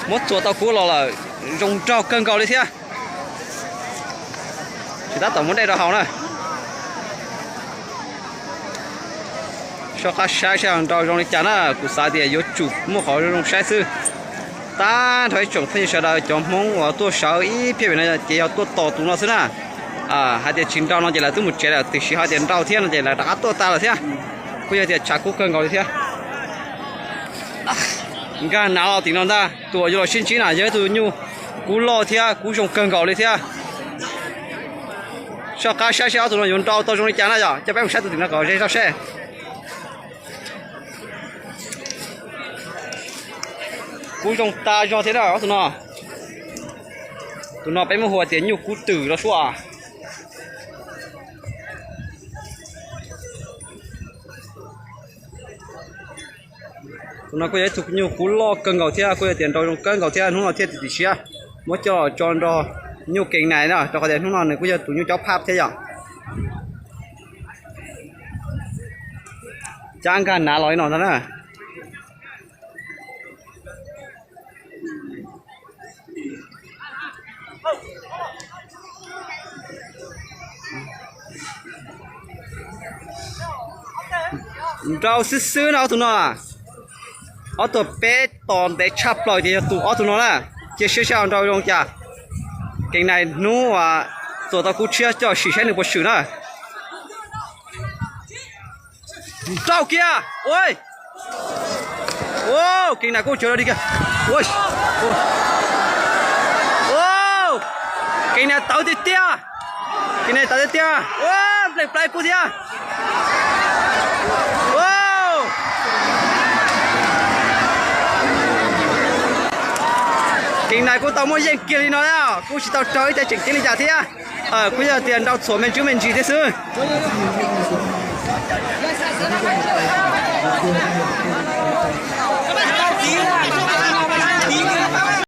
Muab txuas tau kub los lawm, zoo nraug kawg nkaus li thiab. Tsis tab tom muab dej rau haus na. Soj qab saib saib nrau zoo li cas na, kuv xav tias yuav tsum muaj qhov zoo zoo saib xwb. Tag nrho ib tsoom phooj ywg sawv daws, cov Hmoob uas tuaj sawv ib phiab pem no ces yog tuaj tos tus no xwb na. Hais tias tsis nrau no ces lawv twb mus tsev lawm, tiam sis hais tias nrau thiab no ces lawv rov qab tuaj tag lawm thiab. Kuj yog tias tshav kub kawg nkaus li thiab. Nkag nav los tim no ntag, tus uas yuav los sib ntsib na yog ib tug nyuj kub loj thiab kub zoo kawg nkaus li thiab. Soj qab saib saib ob tug no yuav nrau tau zoo li cas na yom, coj peb mus saib tus tim no kom ze zog seb. Kub zoo tas zog thiab na ob tug no. Tus no peb muab hu tias nyuj kub twm los sub. Tus no kuj yog ib tug nyuj kub loj kawg nkaus thiab, kuj yog tias nrau zoo kawg nkaus thiab, hnub no thiaj tim tim siab muab coj los tso nrog nyuj kees nais na, rau qhov tias hnub no nws kuj yog tus nyuj cob phaj thiab yom. Cab nkag nav los li no ntag na. Nrau xwb xwb na ob tug no. Ob tug peb tos ntev tshaj plaws ces yog tus ob tug no na. Cia siab saib nrau zoo cas. Kees nais hnub uas txuas tau kub tshiab coj sim saib nws puas swm na. Nrau kiag. Kees nais kuj tsuav li kiag. Kees nais tawv tiag tiag. Kees nais tawv tiag tiag. Nplej plab kub thiab. Kees nais kuj tau muaj yeej kiag li no na, kuj tsis tau raug ib co tseem ceeb li cas thiab. Kuj yog tias nrau txhuam me ntsis me ntsis thiab xwb.